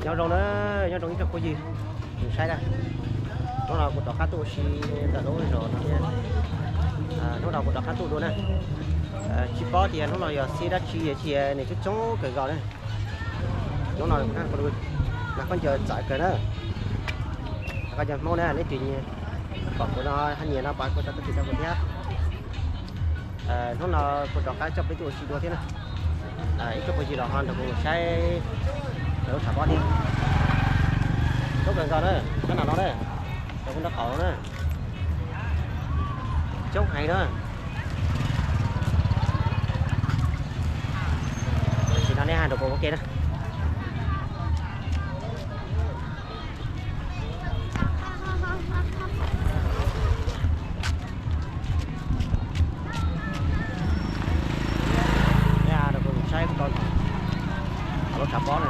Nyob zoo na, nyob zoo ib tsoom phooj ywg saib na. Hnub no kuv rov qab tuaj ua si ntawm lub zos no thiab. Hnub no kuv rov qab tuaj dua na. Tsis paub tias hnub no yog xiab dab tsi, tsis nws coob coob kawg nkaus na. Hnub no kuv nag khaub ncaws txawv kawg na. Koj cov Hmoob na, neb twg pom kuv no haj nyiam no pab kuv tau tib txhij rau kuv thiab. Hnub no kuv rov qab coj peb tuaj ua si dua thiab na. Ib tsoom phooj ywg los ho nrog kuv saib lub tshav pob thiab. Coob kawg nkaus na, kab nas no na, rau kuv nraub qaum na. Coob heev na. Tam sim no nej ho nrog kuv ua ke na. Saib lub tshav pob no.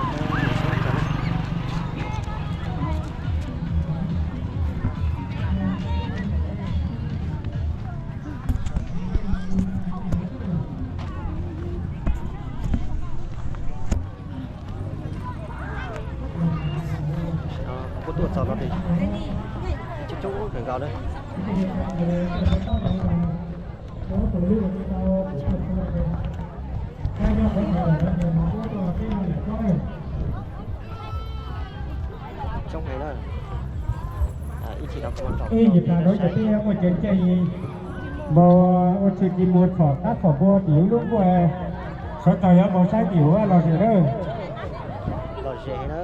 Kuv tuaj txog no ces coob coob kawg nkaus na. Coob heev na. Ib chim no kuv mam rov ib yim plam rau cov tij muaj cev ncej mus ua tshwm cis mus txhom qab txhom npua tim lub lub nkuaj, sawv daws yuav mus saib tim huv los zem na. Los zem na.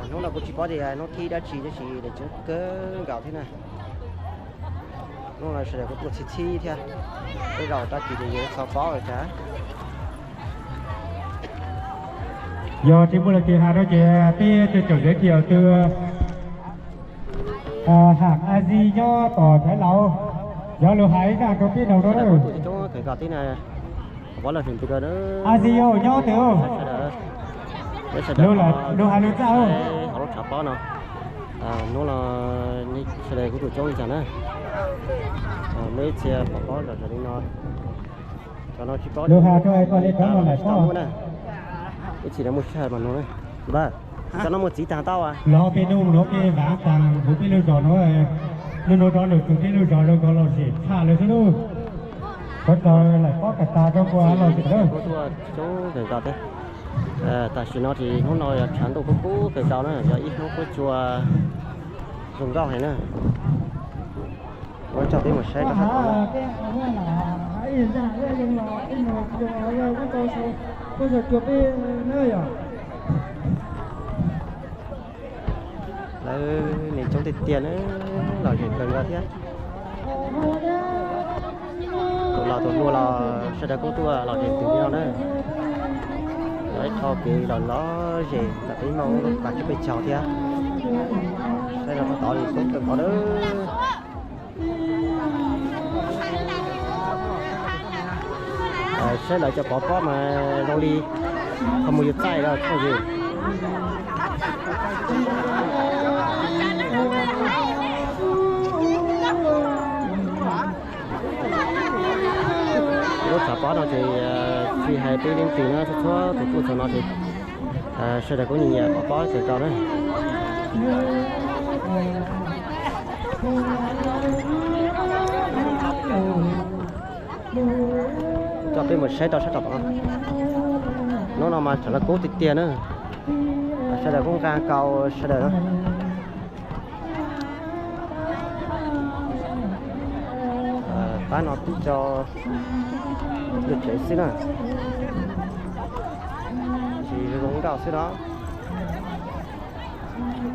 Hnub no kuv tsis paub tias hnub thib dab tsi tab sis nws coob kawg nkaus thiab na. Hnub no sawv daws kuj tuaj txhij txhib thiab, tej zaum tag kis ces yuav txhob paub li cas. Yog tsis muaj leej twg has rau ces peb tseem tseem zem tias tus Ham A Zis nyob tom Thaib Laus, yog lus hais ib zaj rau peb mloog rau. A Zis yog nyob twg? Lus hais lus txaj. Hauv lub tshav pob no, hnub no sawv daws kuj tuaj coob li cas na. Muaj ib txhia pom pob zom zaws li no. Lus hais rau koj li cov no lawm pob. Ib txhia muaj sij hawm mas nug na. Cov no muaj txiv tag tau. Los peb nug no peb vav tag hauv peb lub zos no, nug nug rau lwm tus peb lub zos zoo nkaus los zem tshaj lawm xwb lauj. Sawv daws lawm pob kawg tag rau kuv los zem lawm. Tam sim no ces hnub no yog tshav ntuj kub kub kawg nkaus na, yog ib hnub huab cua zoo nkauj heev na. Kuv coj peb mus saib rau sab tod. Lawv neeg coob tiag tiag na, lom zem kawg nkaus thiab. Tus laus tus hluas los sawv daws kuj tuaj lom zem tus no na. Yog ib qho kev lom lom zem ntawm peb Hmoob lub pas tsib peb caug thiab. Saib rau tod li coob kawg nkaus na. Saib lawv cov pov pob mas zoo li qhov muag yuav txaij los txhob yus. Lub tshav pob no ces tsis hais peb leej twg na, txhua txhua tus tuaj txog no ces sawv daws kuj nyiam nyiam pov pob kawg nkaus na. Coj peb mus saib rau sab tod. Hnub no mas tshav ntuj kub tiag tiag na. Sawv daws kuj nqa kaus sawv daws na. Pab no twb tso lwm tsev xwb na. Tsis zoo nkauj xwb no.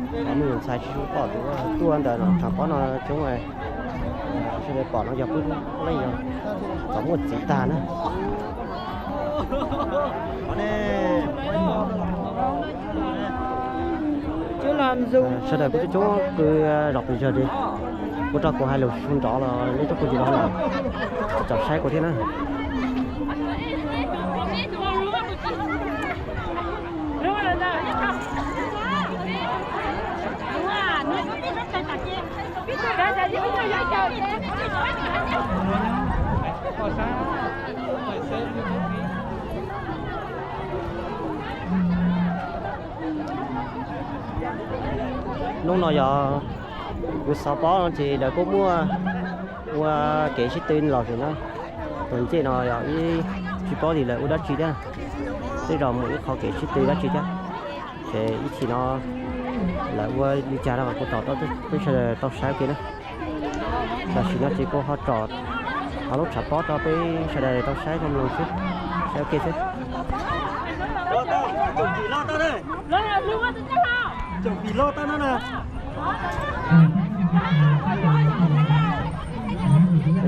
Cov me nyuam ntxhais tsis zoo pom tus tuaj ntawm no, tshav pob no coob, sawv daws pom no yog pub leej yog cov muaj txiv tag na. Sawv daws kuj coob coob kws zom pes zawg li. Kuv rau kuv hais lus sub nrov los nej cov phooj ywg los caum saib kuv thiab na. Hnub no yog kuv xov pob no ces lawv kuj muaj ua kev sib tw los sim na. Tus ncej no yog ib tsis paub li lawv ua dab tsi thiab, tej zaum muaj ib qho kev sib tw dab tsi thiab. Ces ib chim no lawv ua li cas no kuv tsom rau peb sawv daws tau saib ua ke na. Tam sim no ces kuv ho tsom lub tshav pob rau peb sawv daws tau saib mloog xwb, saib ua ke xwb.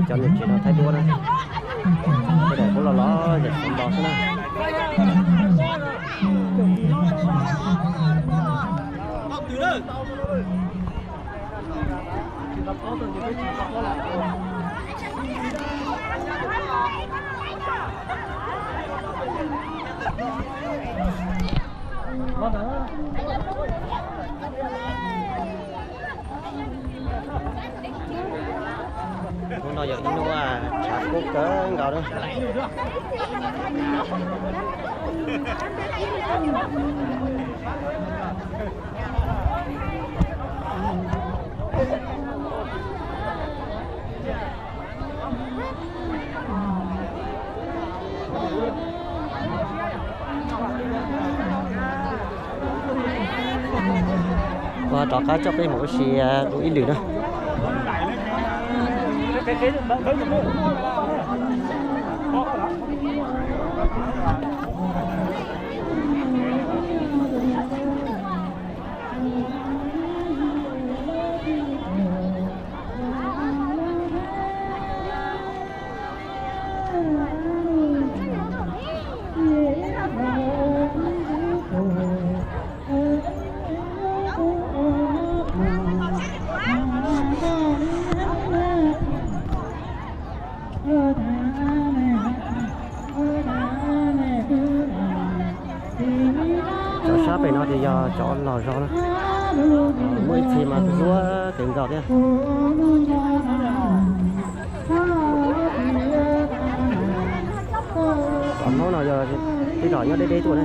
Cov niam tsev no thaij duab na, sawv daws kuj los los zem xov npos xwb na. Hnub no yog ib hnub tshav kub kawg nkaus na. Kuv rov qab coj peb mus ua si dua ib lwm na. Cov sab pem no ces yog cov laus zog na, muaj ib txhia mas tus duab kawg nkaus thiab. Cov Hmoob no yog tej zaum nyob deb deb tuaj na,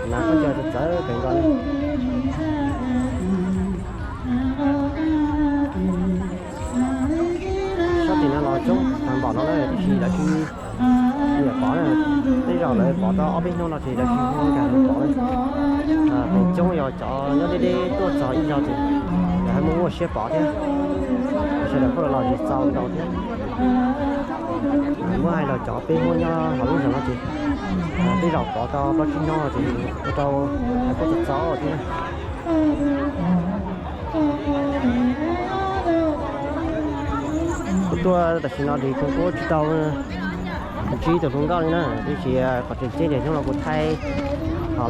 hnav khaub ncaws txawv txawv kawg nkaus na. Sab tim no los coob tag npaum no na, tiam sis lawv tsis nyiam pov na, tej zaum lawv pov tau ob peb hnub no ces lawv tsis hu nkag los pov na. Feem coob yog cov nyob deb deb tuaj txog ib zaug ces lawv ho muaj muaj siab pov thiab, sawv daws kuj los los zem txaus nkaus thiab. Muab hais los cov peb Hmoob nyob hauv lub zos no ces tej zaum pov tau plaub tsib hnub ces ua rau lawv kuj txaus txaus thiab na. Kuv tuaj tam sim no ces kuv kuj tsis tau ntsib tus hluas nkauj li na, tiam sis qhov tseem ceeb ces hnub no kuv thaij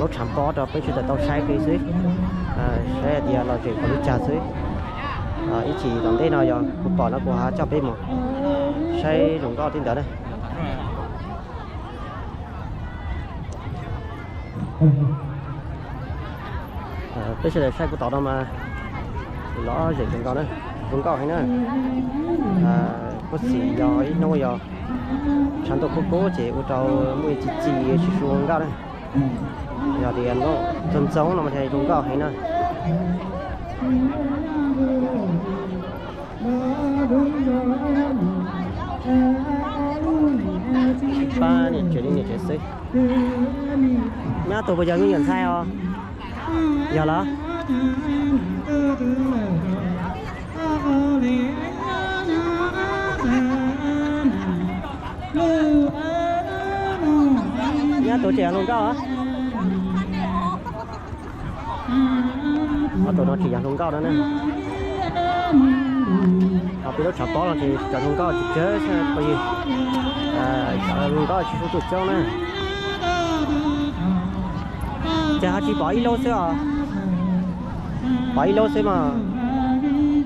lub tshav pob rau peb sawv daws tau saib kev xwb, saib hais tias los zem puas li cas xwb. Ib chim tom ntej no yog kuv pom no kuv ho coj peb mus saib zoo nkauj tej ntawd na. Peb sawv daws saib kuv tom no mas lom zem zoo nkauj na, zoo nkauj heev na. Kuj xim yog ib hnub yog tshav ntuj kub kub ces ua rau muaj ib ci ci tsis zoo nkauj na. Yog tias ntxoov ntxoov no mas zoo nkauj heev na. Pab niam tsev li niam tsev xwb. Nyab tus puas yog me nyuam ntxhais os? Yog los? Nyab tus tseem yog hluas nkauj os? Ob tug no tseem yog hluas nkauj no na. Ho peb lub tshav pob no ces cov hluas nkauj tsawg tsawg, cov hluas nkauj tsis tshua tuaj coob na. Ces ho tsis pov ib lub xwb os? Pov ib lub xwb mas,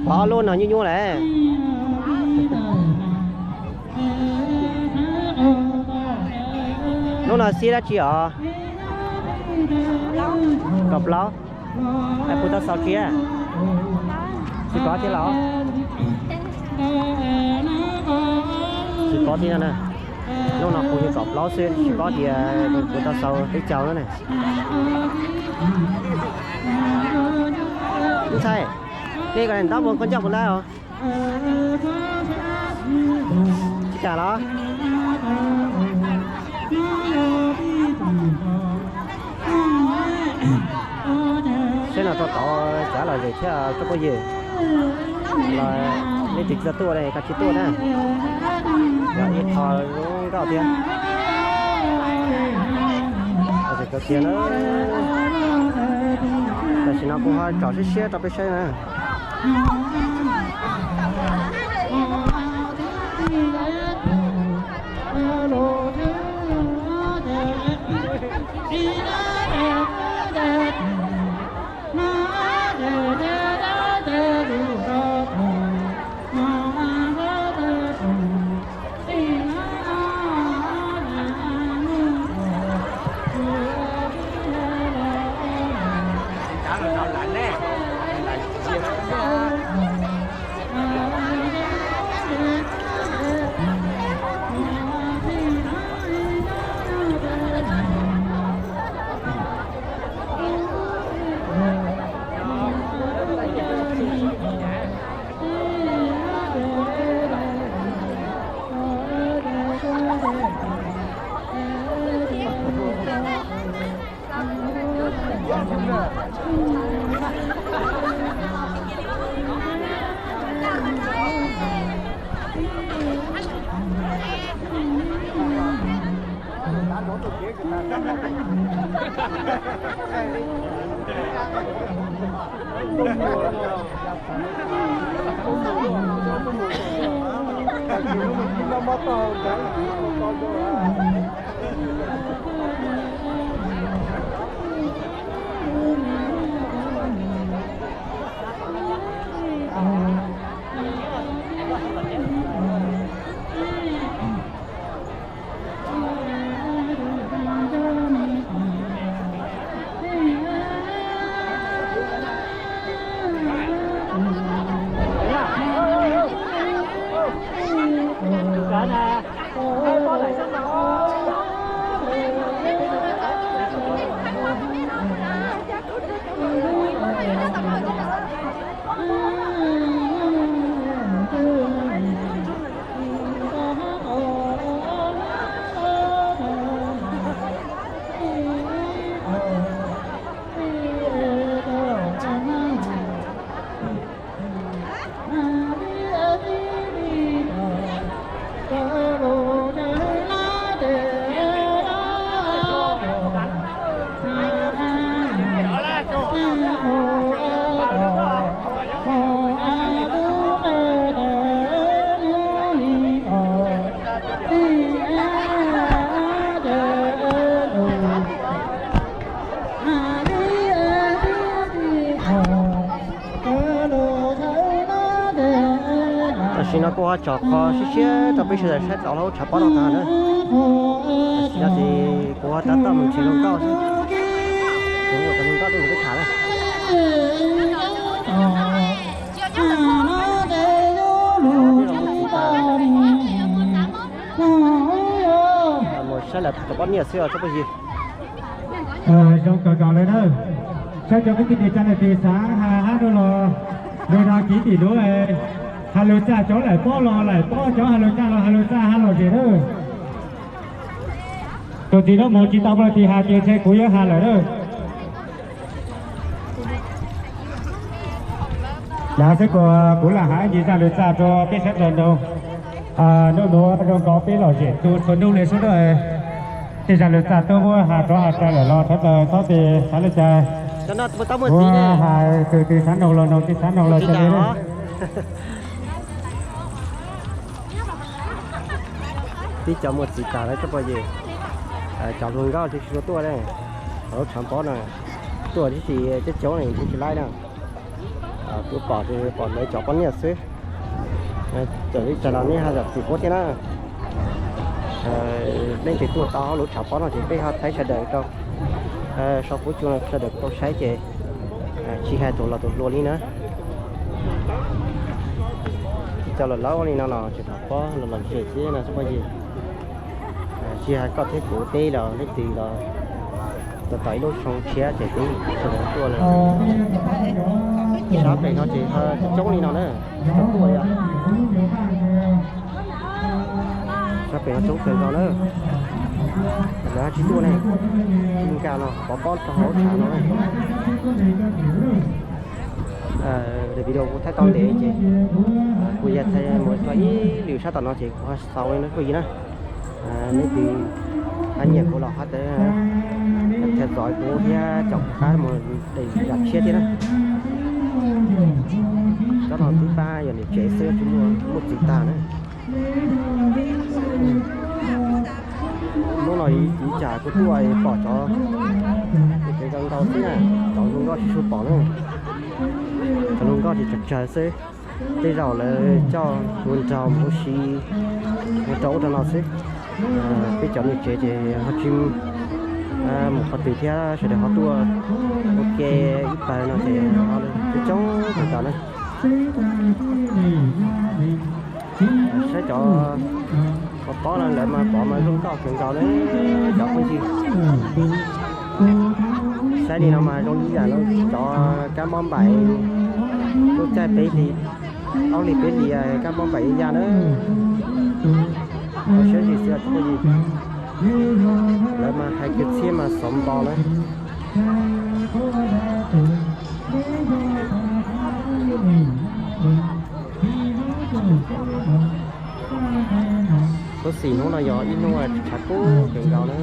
pov ob lub no nyuaj nyuaj lawm. Lub no xiab dab tsi os? Kaum plaub. Puas tau xaus tsis? Tsis pov thiab los? Tsis pov thiab na. Lub no kuj yog kaum plaub xwb, tsis pov tias puas tau xaus peb caug na. Ntxhais, nej koj ntab mus koj ncauj puas ntab os? Tsis kam los? Saib no tau tod cav lom zem thiab tsoom phooj ywg. Los leej twg tsis tau tuaj ne koj tsis tuaj na. Yog ib qho zoo nkauj thiab. Lom zem kawg kiag na. Tam sim no kuv ho tsom siab siab rau peb saib na. Tam sim no kuv ho tsom qhov siab siab rau peb sawv daws saib txaus lub tshav pob no tag na. Tam sim no ces kuv ho tab tom mus nrhiav hluas nkauj xwb. Kuv mus nrhiav hluas nkauj tuaj nrog peb tham na. Mus saib lawv cov poj niam xwb os tsoom phooj ywg. Zoo kawg nkaus li na. Saib cov kwv tij neej tsa leej twg xav has hab rau los, los dag kiv tim nuav, has lug txag cov laim pob los laim pob, cov has lug txag los has lug txag, has lom zem na. Tus txiv lub mus tsis tau, tus txiv has ces ntshe kuv yuav has lawm na. Yog xwb kuv lam has ib zag lug txag rua peb sawv daws noog, nub nuav zoo nkaus peb lom zem tu txhua nub le sub na. Tej zag lug txag tuaj muab has rov has rawv lawm los sawv daws txhob tes xav le caag. Kuv has kws tug xav noog los noog, tsis xav noog los tso le. Tib co muaj txiv tag lawm tsoom phooj ywg. Cov hluas nkauj tsis tshua tuaj ne, lub tshav pob no tuaj tib si coob coob ne, tsis laib na. Kuv pom, pom lawv cov poj niam xwb. Txawm li cas los nej ho zam txim pub thiab na. Leej twg tuaj tau lub tshav pob no ces peb ho thaij sawv daws rau saum huab cua no sawv daws tau saib ces tsis hais tus laus tus hluas li na. Cov laus laus li no los tseem rov pob los lom zem xwb no tsoom phooj ywg. Tsis hais koj thiab kuv teb los leej twg los Tom ib lub xyoo tshiab ces twb sawv daws tuaj lawm. Sab pem no ces coob li no na, coob tuaj li. Sab pem no coob kawg nkaus na. Lawv tsis tuaj ne, tsis nkag los pov pob rau hauv tshav no na. Video kuv thaij tau ntev ces kuv yog thaij mus txog ib lwm sab tom no ces kuv ho xaus li na kuj yig na. Leej twg ho nyiam kuv los ho tau zov kuv thiab caum kuv qab mus daim zam tshiab thiab na. Cov no twb pab yog niam tsev xwb tsis muaj txiv tag na. Hnub no ib cas kuv tuaj pom cov niam tsev zoo nkauj xwb na, cov hluas nkauj tsis tshua pom na. Cov hluas nkauj ces tsawg tsawg xwb, tej zaum lawv coj mus nraug mus ua si, mus rau ub rau no xwb. Peb cov niam tsev ces ho tsis mus qhov twg thiab, sawv daws ho tuaj ua ke ib pawg no ces ho coob coob tag tag na. Saib cov pov pob no lawv mas pov mas zoo nkauj kawg nkaus na cov phooj ywg. Saib li no mas zoo li yam cov kab mob npaim lub caij peb hlis, ob hlis peb hlis kab mob npaim ya na. Siab zim xwb cov phooj ywg, lawv mas hais kwv txhiaj mas xov npo na. Lub xim hnub no yog ib hnub tshav kub kawg nkaus na.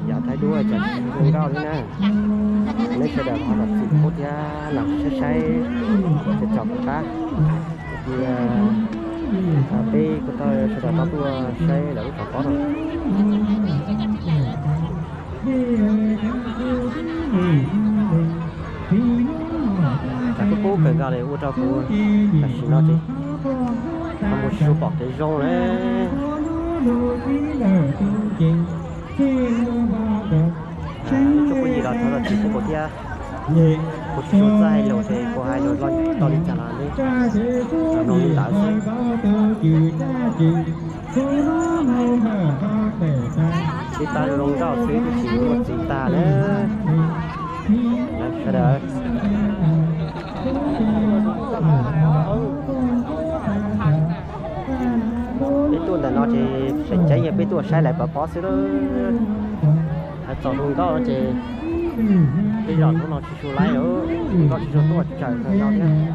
Yav thaij duab cas zoo nkauj li na. Nej sawv daws ho los txim pub thiab los saib saib cov cov kuv qab. Ces peb kuj tau sawv daws tau tuaj saib lawv lub tshav pob no. Tshav kub kub kawg nkaus li ua rau kuv tam sim no ces ho mus tsis pom kev zoo na. Ib tsoom phooj ywg los thov zam txim pub kuv thiab. Kuv tsis tshua txawj hais lus ces kuv hais lus tau li cas los nej mloog li ntawd xwb. Tib pab zoo nkauj xwb twb tsis muaj txiv tag na. Sawv daws, peb tuaj ntawm no ces feem ceeb yog peb tuaj saib lawv pov pob xwb. Hais txog hluas nkauj no ces tej zaum hnub no tsis tshua laib, hluas nkauj tsis tshua tuaj tsawg kawg nkaus thiab.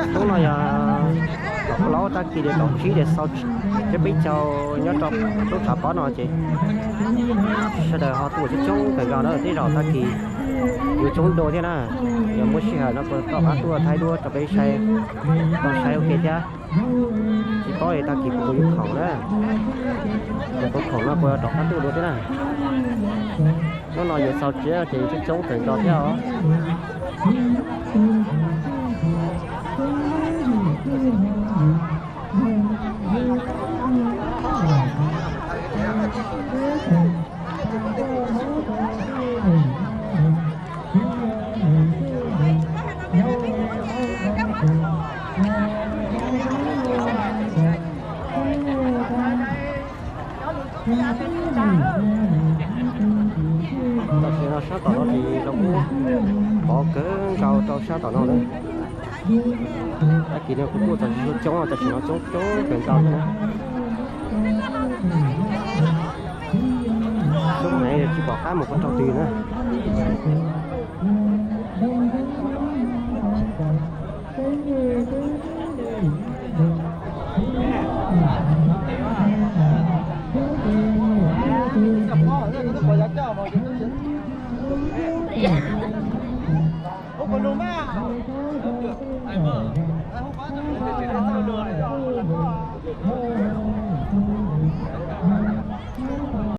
Hnub no yog kaum plaub tag kis li kaum tsib li xaus, thiab peb caug nyob rau lub tshav pob no ces sawv daws ho tuaj coob coob kawg nkaus na, tej zaum tag kis yuav coob dua thiab na. Yog muaj sij hawm no kuv rov qab tuaj thaij duab rau peb saib, tau saib ua ke thiab. Tsis paub tag kis kuv yuav khoom na, yog kuv khoom no kuv rov qab tuaj dua thiab na. Hnub no yuav xaus tsiab ces coob coob kawg nkaus thiab os. Tam sim no sab tom no ces lawv kuj pov kawg nkaus rau sab tom no lawm. Tag kis no kuv tuaj txog tsis tshua coob, tam sim no coob coob kawg nkaus thiab na. Coob heev tsis pom qab mus qhov rau twg na.